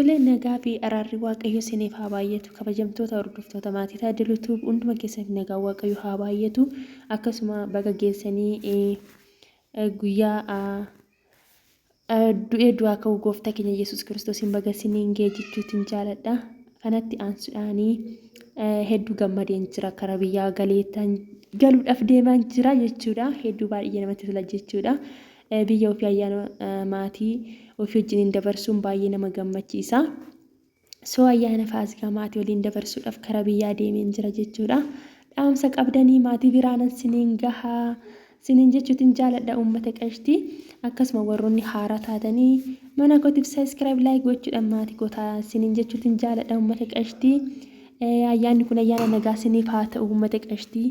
Tole nagaa fi araarri Waaqayyo isiniif haa baay'atu kabajamtoota hordoftoota maatii Taaddaluu Tube hunduma keessaniif nagaan Waaqayyo haa baay'atu akkasuma baga geessanii guyyaa du'ee du'aa ka'uu gooftaa keenya Yesuus Kiristoosiin baga isiniin ga'e jechuutiin jaaladha. Kanatti aansuudhaanii hedduu gammadeen jira karaa biyyaa galeettan galuudhaaf deemaan jira jechuudha. Hedduu baay'ee namatti tola jechuudha. Biyya ofii ayyaana maatii ofii wajjiniin dabarsuun baay'ee nama gammachiisa. So ayyaana faasikaa maatii waliin dabarsuudhaaf kara biyyaa deemeen jira jechuudha. Dhaamsa qabdanii maatii biraanan siniin gahaa siniin jechuutiin jaaladha uummata qashtii. Akkasuma warroonni haaraa taatanii mana kootiif subscribe like gochuudhaan maatii koo ta'a siniin jechuutiin jaaladha uummata qashtii. Ayyaanni kun ayyaana nagaa siniif haa ta'u uummata qashtii.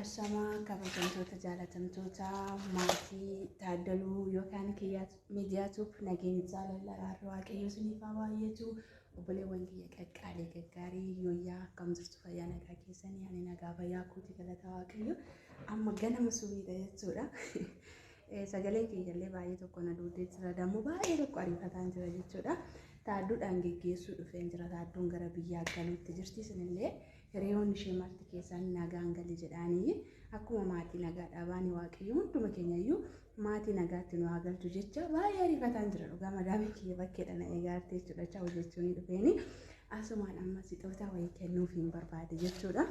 Ashamaa kabajamtoota jaalatamtoota maatii Taaddaluu yookaan Kiyyaa Miidiyaa Tuub nageenya jaalala araarri waaqayyo isiniif haa baay'atu. Obboleewwan kiyya qaqqaalee gaggaarii yooyyaa akkam jirtu fayyaa nagaa keessanii ani nagaa fayyaa kooti galata waaqayyo amma ganama subiidha jechuudha. Sagaleen kiyyallee baay'ee tokko na duudee jira dammoo baay'ee tokko ariifataan jira jechuudha. Taadduudhaan geggeessuu dhufeen jira taadduun gara biyyaa galuutti jirti isinillee hiriyoonni ishee marti keessaan nagaan gali jedhaanii akkuma maatii nagaa dhabaanii waaqayyo hunduma keenyayyuu Maatii nagaatti nu haa galchu jecha baay'ee ariifataan jira dhugaa madaamiin kiyya bakkeedha na eegaarte jechuudha cha'u jechuun dhufeeni asumaan amma sixootaa wayii kennuuf hin barbaade jechuudha.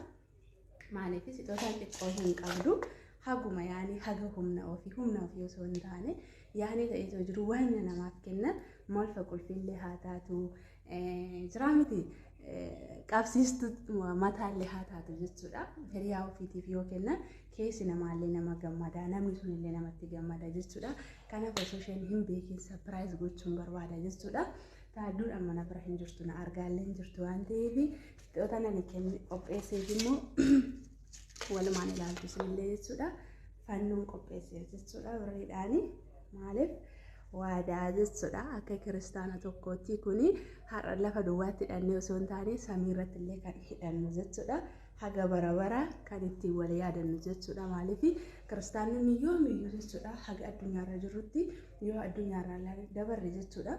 Maaliif sixootaan xiqqoo hin qabdu haguma yaani haga humna ofii humna ofii osoo hin taane yaani ta'eetoo jiru waan namaaf kennan molfa qulfiillee haa taatu jiraa miti qabsiistu mataallee haa taatu jechuudha. Hiriyaa ofiitiif yoo kennan keessi namaallee nama gammada namni sunillee namatti gammada jechuudha. Kanaaf osoo isheen hin beekin sapiraayiz gochuun barbaada jechuudha. Taadduun amma na bira hin jirtu na argaallee hin jirtu waan ta'eef sixoota nani kenne qopheesseef immoo walumaan ilaaltu isinillee jechuudha. Fannoon qopheesseef jechuudha birriidhaani maaliif waadaa jechuudha akka kiristaana tokkootti kuni har'a lafa duwwaatti hidhannee osoo hin taane samii irratti illee kan hidhannu jechuudha. Haga bara bara kan ittiin wal yaadannu jechuudha. Maaliif kiristaanonni yoomiyyuu jechuudha haga addunyaarra jirrutti yoo addunyaarra dabarre jechuudha.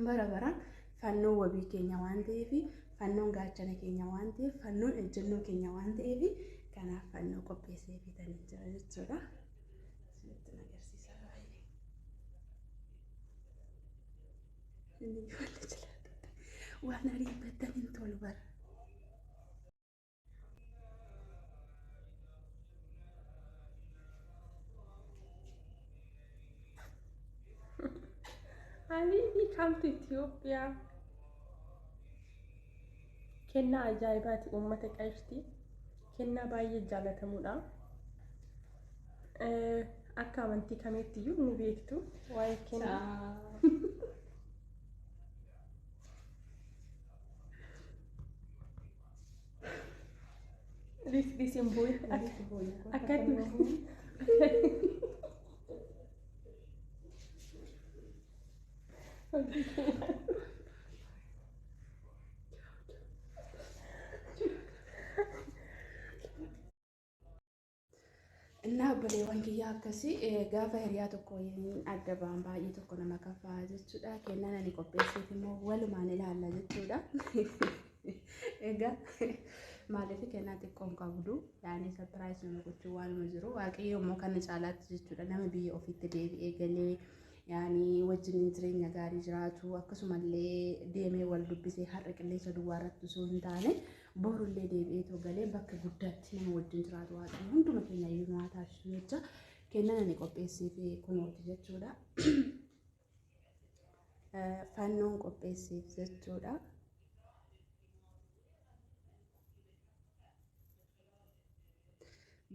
Bara baraan fannoon wabii keenya waan ta'eef fannoon gaachana keenya waan ta'eef fannoon ejjennoo keenya waan ta'eef kanaaf fannoo qopheessee bitanii jira jechuudha. Isinitti agarsiisa baay'ee. Inni ijoollee jala waan ariifattan hin tolu bara. Habibi come to Ethiopia. Kennaa ajaa'ibaati uummata qashti. Kennaa baay'ee jaalatamudha. Akka amantii kamiitti iyyuu ni beektu waa'ee kennaa. This this in boy. Akkatti. Innaa obboleewwan kiyyaa akkasii gaafa hiriyaa tokko waliin adda ba'an baay'ee tokko nama kaffaa jechuudha. Kennaan ani qopheesseef immoo walumaan ilaalla jechuudha. Egaa maaliif kennaa xiqqoo hin qabdu yaani sapiraayiz nama gochuu waanuma jiru waaqayyo immoo kana caalaatti jechuudha nama biyya ofiitti deebi'ee galee yaani wajjin jireenya gaarii jiraatu akkasumallee deemee wal dubbisee har'a qilleensa duwwaa irratti osoo hin taane Borullee deebi'eetoo galee bakka guddaatti nama wajjin jiraatu waaqayyo hunduma keenya iyyuu nu haa taasisu jecha kennan ani qopheesseef kunooti jechuudha. Fannoon qopheesseef jechuudha.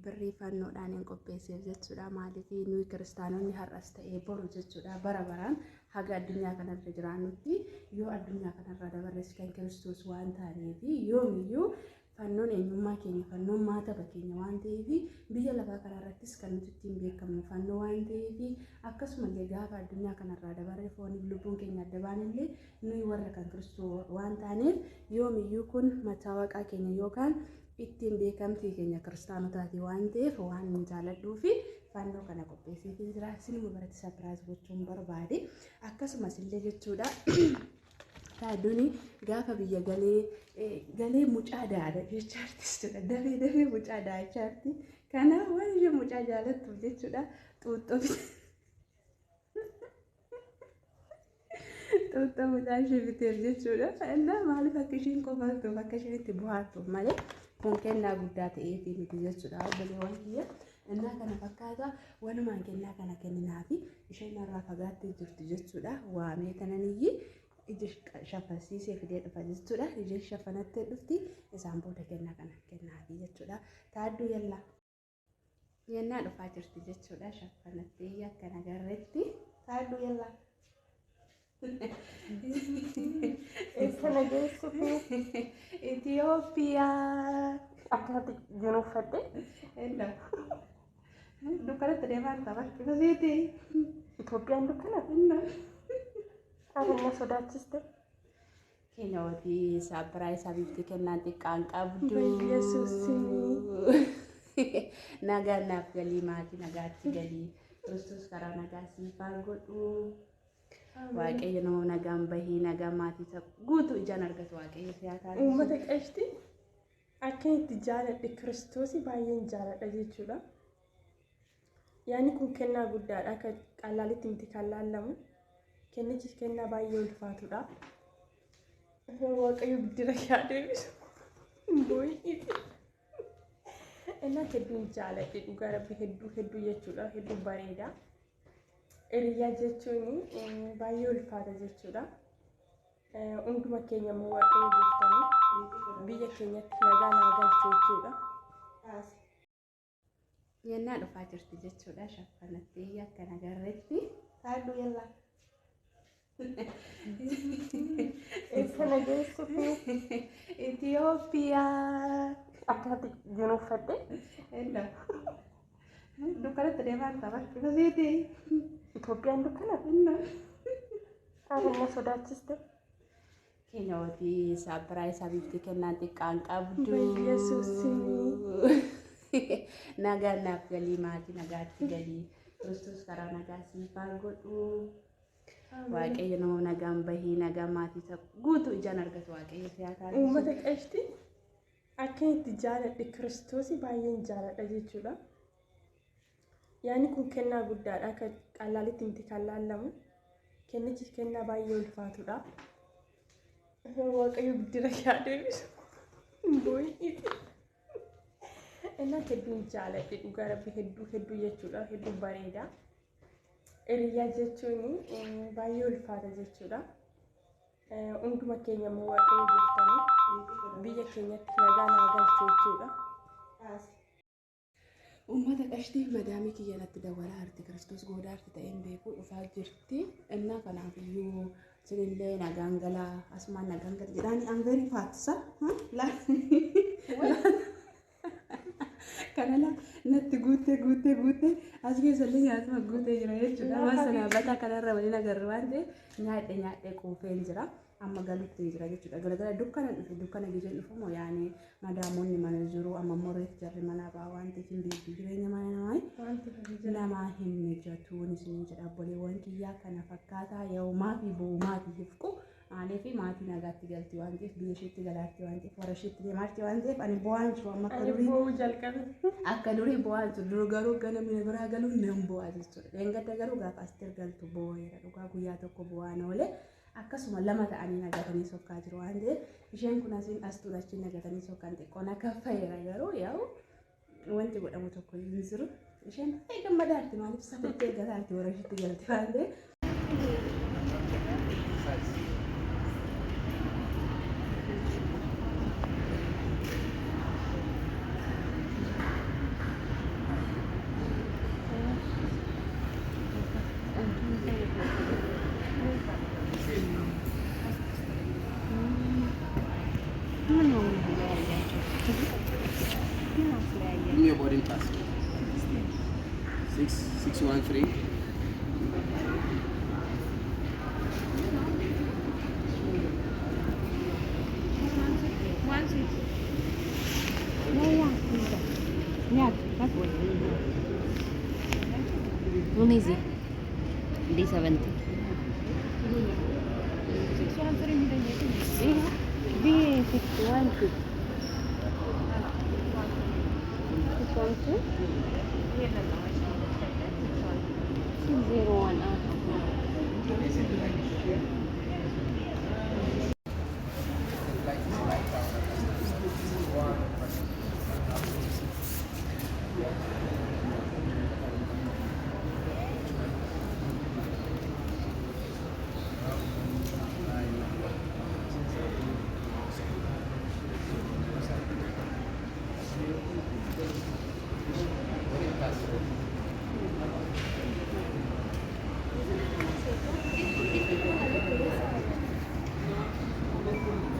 Birrii fannoodhaan hin qopheesseef jechuudha. Maaliif nuyi kiristaanonni har'as ta'ee boru jechuudha bara baraan haga addunyaa kanarra jiraannutti yoo addunyaa kanarra dabarres kan kiristoos waan taaneef yoomiyyuu Fannoon eenyummaa keenya, fannoon maataba keenya waan ta'eef, biyya lafaa kanarrattis kan nuti ittiin beekamnu fannoo waan ta'eef, akkasumallee gaafa addunyaa kanarraa dabarree fooniif lubbuun keenya adda baanellee nuyi warra kan Kiristoo waan taaneef yoomiyyuu kun mataa keenya yookaan ittiin beekamtii keenya kiristaanotaati waan ta'eef waan hin jaaladhuu fi fannoo kana qopheesseefin jira. Isinuma biratti surprise gochuun barbaade. Akkasumas illee jechuudha. Taadduun gaafa biyya galee mucaa daadha jechaarti jechuudha. Dafee dafee mucaa daachaarti. Kanaaf waan isheen mucaa jaalattuuf jechuudha. Xuuxxoo mucaa ishee biteef jechuudha. Innaa maaliif akka isheen kofaltuuf akka isheen itti bohaartuuf malee kun kennaa guddaa ta'eefi miti jechuudha. Obboleewwan kiyya. Innaa kana fakkaata walumaan kennaa kana kenninaafi isheen narraa fagaattee jirti jechuudha. Waamee tananiyyi ija shaffasiisee fidee dhufa jechuudha. Ija shaffanattee dhufti isaan booda kennaa kana kennaafi jechuudha. Taadduu yallaa. Yennaa dhufaa jirti jechuudha. Shaffanattee akka nagarreetti. Taadduu yallaa. Eessa na geessitu? Itoophiyaa. Akkanatti junuuffadhe. Ella. Dukkanatti deemaa jirta bakki basiiti. Itoophiyaan dukkana? Inna. Ati na sodaachiste. Kinooti surprise habibti kennaan xiqqaan qabdu. Yesuusinii. Nagaan naaf galii maatii nagaatti galii. Kiristoos karaa nagaa siif haa godhu. Waaqayyo nama nagaan bahii nagaan maatii isa guutuu ijaan argatu Waaqayyo si haa taasisu. Uummata qashti akka itti jaaladhe Kiristoosii baay'een jaaladha jechuudha. Yaani kun kennaa guddaadha. Akka qallaalitti miti kan laallamu. Kennichi kennaa baay'ee ulfaatudha. Waaqayyo biddira yaa deebisu. Boo'iiti. Innaa hedduun jaaladhe dhugaa rabbi hedduu hedduu jechuudha. Hedduu bareeda. Hiriyaa jechuun baay'ee ulfaata jechuudha. Hunduma keenya immoo Waaqayyo gooftanii biyya keenyatti nagaa naa galchu jechuudha. Yennaa dhufaa jirti jechuudha. Shaffanattee akka nagarreetti. Taadduu yallaa. Eessa na geessitu? Itoophiyaa. Akkanatti junuuffadhe. Ella. Dukkanatti deemaa jirta bakki basiiti. Itoophiyaan dukkana? Inna. Ati na sodaachiste. Kinooti surprise habibti kennaan xiqqaan qabdu. Yesuusinii. Nagaan naaf galii maatii nagaatti galii. Kiristoos karaa nagaa siif haa godhu. Waaqayyo nama nagaan bahii nagaan maatii isa guutuu ijaan argatu Waaqayyo si haa taasisu. Uummata qashti akka itti jaaladhe Kiristoosii baay'een jaaladha jechuudha. Yaani kun kennaa guddaadha. Akka qallaalitti miti kan laallamu. Kennichi kennaa baay'ee ulfaatudha. Waaqayyo biddira yaa deebisu. Boo'iiti. Innaa hedduun jaaladhe dhugaa rabbi hedduu hedduu jechuudha. Hedduu bareeda. Hiriyaa jechuun baay'ee ulfaata jechuudha. Hunduma keenya immoo Waaqayyo gooftanii biyya keenyatti nagaa naa galchu jechuudha. Uummata qashtii madaamii kiyya natti dawwalaa jirti. Kiristoos goodaarti ta'een beeku dhufaa jirti. Innaa kanaaf iyyuu isinillee nagaan galaa asumaan nagaan gala jedhaani I'm very fat sa. Kana laa natti guuttee guuttee guuttee as keessallee nyaatuma guutee jira jechuudha. Waan sana bataa kanarra waliin agarru waan ta'eef nyaadhe nyaadhe quufeen jira. Amma galutti hin jira jechuudha. Galgala dukkana dhufe dukkana gizeen dhufamoo yaani madaamonni mana jiru amma immoo reef jarri manaa ba'a waan ta'eef hin beektu jireenya mana namaa. Wanti hojii Namaa hin mijatuun isiniin jedha obboleewwan kiyyaa kana fakkaataa yoomaa fi bo'umaa fi hifqu maaliif maatii nagaatti galti waan ta'eef biyya isheetti galaatti waan ta'eef warra isheetti deemaatti waan ta'eef ani bo'aan jiru amma akka Ani durii boo'uu jalqabe. Akka durii bo'aan jiru dur garuu gana mina biraa galuun nan bo'aa jechuudha. Dheengadda garuu gaafa Asteer galtu bo'eera dhugaa guyyaa tokko bo'aan oole akkasuma lama ta'anii nagatanii sokkaa jiru waan ta'eef isheen kun asiin astuun achiin nagatanii sokkaan xiqqoon akka fayyada garuu yaa'u wanti godhamu tokko hin jiru. Isheen baay'ee gammadaarti maaliif safitti eeggataarti warra isheetti galti waan ta'eef. your boarding pass. 6613. One easy D70. B612. 612. 601.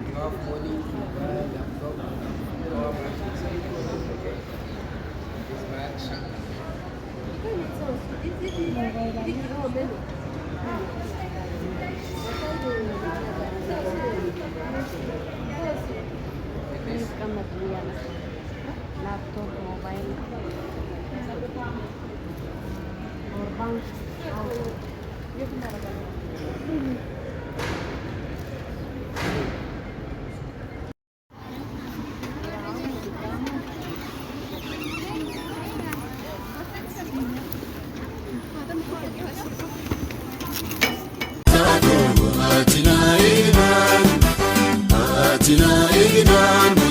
You have money, mobile, laptop, power bank inside. Okay. This bag, Shanta. የሚቀመጥ ብያለሁ። Laptop፣ mobile፣ power bank. Atina eegnaan, atina eegnaan.